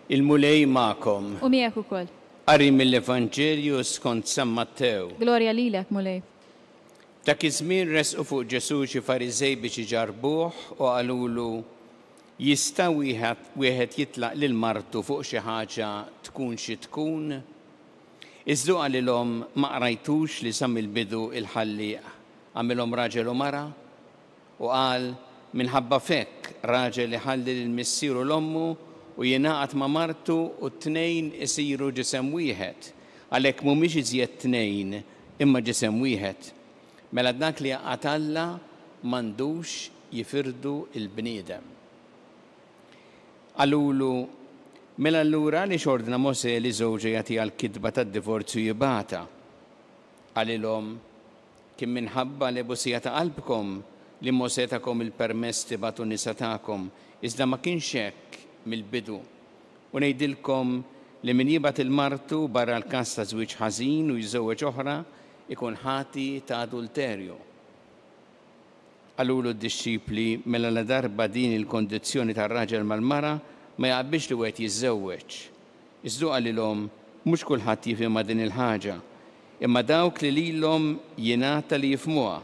Il-Mulej magħkom. U miegħek ukoll. Qari mill-Evanġelju skont San Mattew. Glorja lilek, Mulej. Dak iż-żmien resqu fuq Ġesù xi Fariżej biex iġarrbuh u qalulu, Jista' wieħed wieħed jitlaq lil martu fuq xi ħaġa tkun xi tkun? Iżda hu qalilhom, Ma qrajtux li sa mill-bidu il-Ħallieq għamilhom raġel u mara? U qal, Minħabba f'hekk raġel iħalli lil missieru u 'l ommu u jingħaqad ma' martu u t-tnejn isiru ġisem wieħed. Għalhekk mhumiex iżjed tnejn, imma ġisem wieħed. Mela dak li għaqqad Alla m'għandux jifirdu l-bniedem. Qalulu, Mela allura għaliex ordna Mosè li żewġha jagħtiha l-kitba tad-divorzju jibgħatha? Qalilhom, Kien minħabba l-ebusija ta' qalbkom li Mosè takom il-permess tibagħtu nisa tagħkom, iżda ma kienx hekk mill-bidu. U ngħidilkom li min jibgħat 'il martu barra l-każ ta' żwieġ ħażin u jiżżewweġ oħra, ikun ħati ta' adulterju. Qalulu d-dixxipli, Mela ladarba din hi l-kondizzjoni tar-raġel mal-mara, ma jaqbilx li wieħed jiżżewweġ. Iżda hu qalilhom, Mhux kulħadd jifhimha din il-ħaġa, imma dawk li lilhom jingħata li jifhmuha.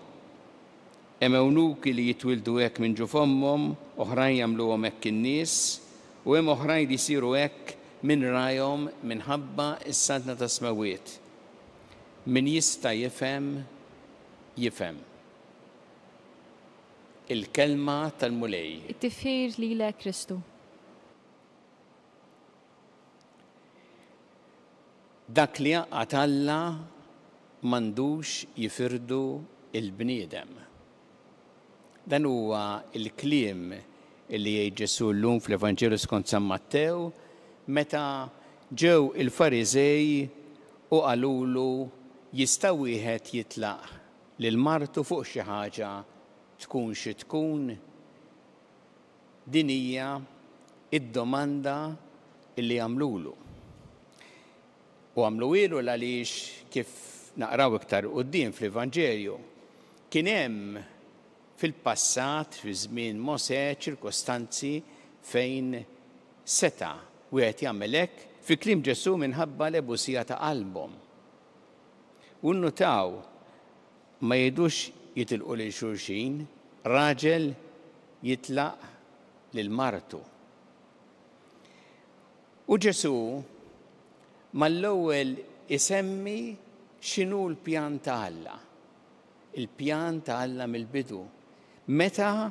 Hemm ewnuki li jitwieldu hekk minn ġuf ommhom, oħrajn jagħmluhom hekk in-nies, u hemm oħrajn li jsiru hekk minn rajhom minħabba s-Saltna tas-Smewwiet. Min jista' jifhem, jifhem. Il-Kelma tal-Mulej. It-tifħir lilek Kristu. Dak li għaqqad Alla m'għandux jifirdu l-bniedem. Dan huwa l-kliem li jgħid Ġesù llum fl-Evanġelju skont San Mattew meta ġew il-Fariżej u qalulu jista' wieħed jitlaq lil martu fuq xi ħaġa tkun xi tkun? Din hija d-domanda li għamlulu. U għamluhielu l-għaliex kif naqraw iktar 'il quddiem fl-Evanġelju, kien hemm fil-passat, fi żmien Mosè, ċirkostanzi fejn seta' wieħed jagħmel hekk, fi kliem Ġesù minħabba l-ebusija ta' qalbhom. U nnutaw, ma jgħidux jitilqu lil xulxin, raġel jitlaq lil martu. U Ġesù mal-ewwel isemmi x'inhu l-pjan ta' Alla. Il-pjan ta' Alla mill-bidu, meta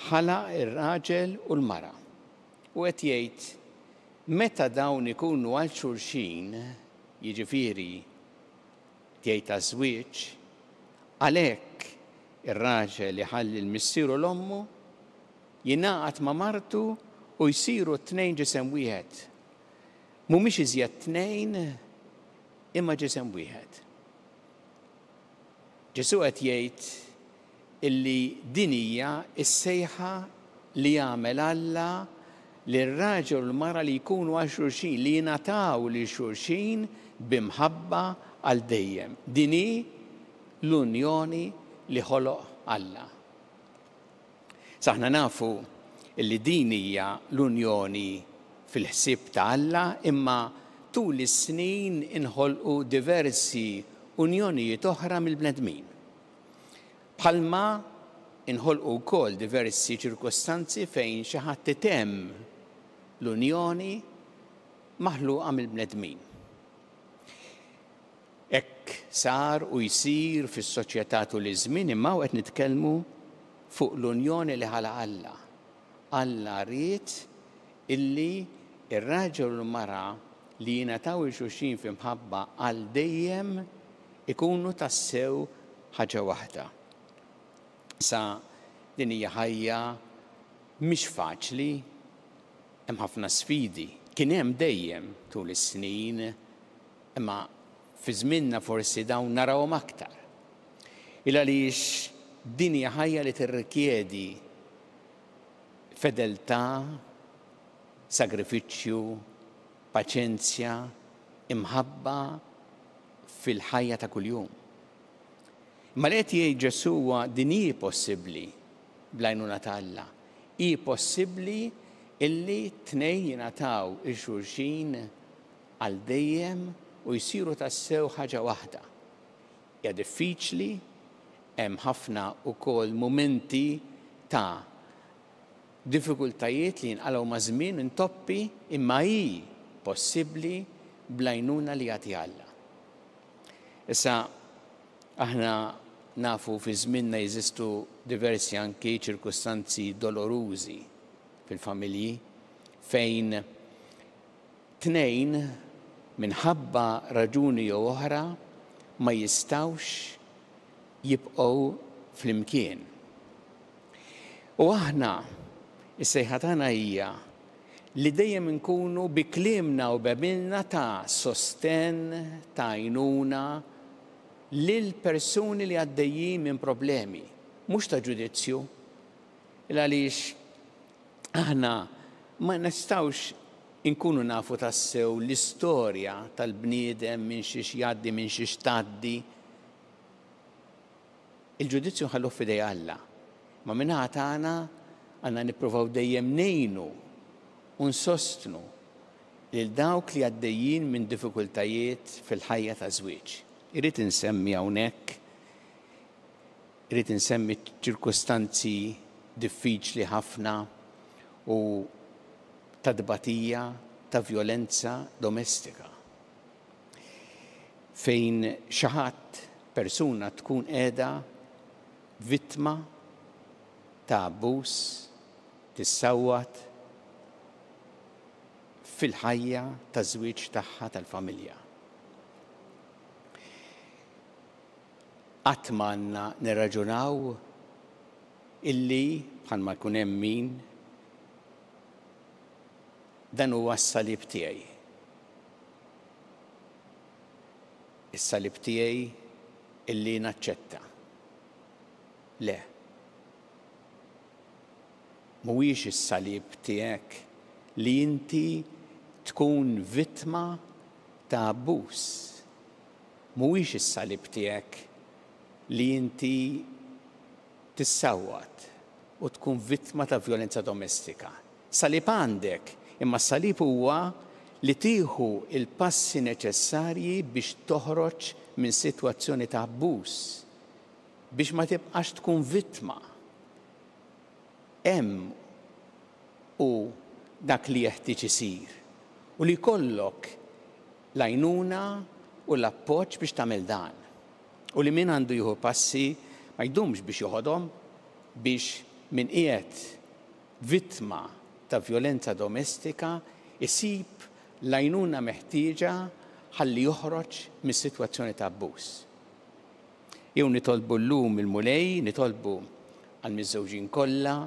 ħalaq ir-raġel u l-mara. U qed jgħid, meta dawn ikunu għal xulxin, jiġifieri jgħid għaż-żwieġ, għalhekk ir-raġel iħalli 'l missieru u 'l ommu, jingħaqad ma' martu u jsiru t-tnejn ġisem wieħed. Mhumiex iżjed tnejn imma ġisem wieħed. Ġesù qed jgħid illi din hija s-sejħa li jagħmel Alla lir-raġel u l-mara li jkunu għal xulxin, li jingħataw lil xulxin bi mħabba għal dejjem. Din hi l-unjoni li ħoloq Alla. Sa aħna nafu li din hija l-unjoni fil-ħsieb ta' Alla imma tul is-snin inħolqu diversi unjonijiet oħra mill-bnedmin. Bħalma inħolqu wkoll diversi ċirkustanzi fejn xi ħadd itemm l-unjoni maħluqa mill-bnedmin. Hekk sar u jsir fis-soċjetà tul iż-żmien imma hawn qed nitkellmu fuq l-unjoni li ħalaq Alla. Alla ried illi r-raġel u l-mara li jingħataw 'il xulxin fi mħabba għal dejjem ikunu tassew ħaġa waħda. Sa din hija ħajja mhix faċli, hemm ħafna sfidi. Kien hemm dejjem tul is-snin, imma fi żmienna forsi dawn narawhom aktar. Il għaliex din hija ħajja li tirrikjedi fedeltà, sagrifiċċju, paċenzja, imħabba fil-ħajja ta' kuljum. Imma li qed jgħid Ġesù huwa din hi possibbli bl-għajnuna ta' Alla. Hi possibbli illi tnejn jingħataw 'il xulxin għal dejjem u jsiru tassew ħaġa waħda. Hija diffiċli, hemm ħafna wkoll mumenti ta' diffikultajiet li jinqalgħu maż-żmien, intoppi, imma hi possibbli bl-għajnuna li jagħti Alla. Issa, aħna nafu fi żmienna jeżistu diversi anki ċirkustanzi dolorużi fil-familji fejn tnejn minħabba raġuni jew oħra ma jistgħux jibqgħu flimkien. U aħna, is-sejħa tagħna hija li dejjem inkunu bi kliemna u b'għemilna ta' sostenn, ta' għajnuna lil persuni li għaddejjin minn problemi, mhux ta' ġudizzju. Il għaliex aħna ma nistgħux inkunu nafu tassew l-istorja tal-bniedem minn xiex jgħaddi, minn xiex tgħaddi. Il-ġudizzju nħalluh f'idej Alla. Ma min-naħa tagħna għandna nippruvaw dejjem ngħinu u nsostnu lil dawk li għaddejjin minn diffikultajiet fil-ħajja taż-żwieġ. Irrid insemmi hawnhekk irrid insemmi ċirkustanzi diffiċli ħafna u ta' tbatija ta' vjolenza domestika. Fejn xi ħadd, persuna tkun qiegħda vittma ta' abbuż, tissawwat fil-ħajja taż-żwieġ tagħha tal-familja. Qatt ma għandna nirraġunaw illi, bħalma jkun hemm min, dan huwa s-salib tiegħi. Is-salib tiegħi illi naċċetta. Le. Mhuwiex is-salib tiegħek li inti tkun vittma ta' abbuż. Mhuwiex is-salib tiegħek li inti tissawwat u tkun vittma ta' vjolenza domestika. Salib għandek, imma s-salib huwa li tieħu l-passi neċessarji biex toħroġ minn sitwazzjoni ta' abbuż, biex ma tibqax tkun vittma. Hemm hu dak li jeħtieġ isir u li jkollok l-għajnuna u l-appoġġ biex tagħmel dan. U li min għandu jieħu passi ma jdumx biex joħodhom biex min qiegħed vittma ta' vjolenza domestika jsib l-għajnuna meħtieġa ħalli joħroġ mis-sitwazzjoni ta' abbuż. Jew nitolbu llum il-Mulej, nitolbu għall-miżżewġin kollha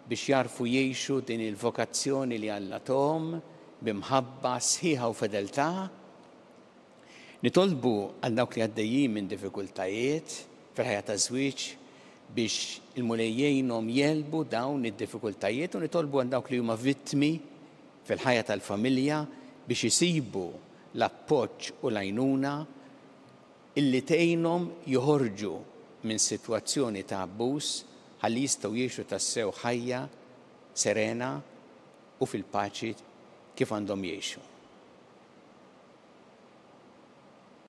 biex jagħrfu jgħixu din il-vokazzjoni li Alla tahom bi mħabba sħiħa u fedeltà. Nitolbu għal dawk li għaddejjin minn diffikultajiet fil-ħajja taż-żwieġ biex il-Mulej jgħinhom jegħlbu dawn id-diffikultajiet u nitolbu għal dawk li huma vittmi fil-ħajja tal-familja biex isibu l-appoġġ u l-għajnuna illi tgħinhom joħorġu minn sitwazzjoni ta' abbuż ħalli jistgħu jgħixu tassew ħajja serena u fil-paċi kif għandhom jgħixu.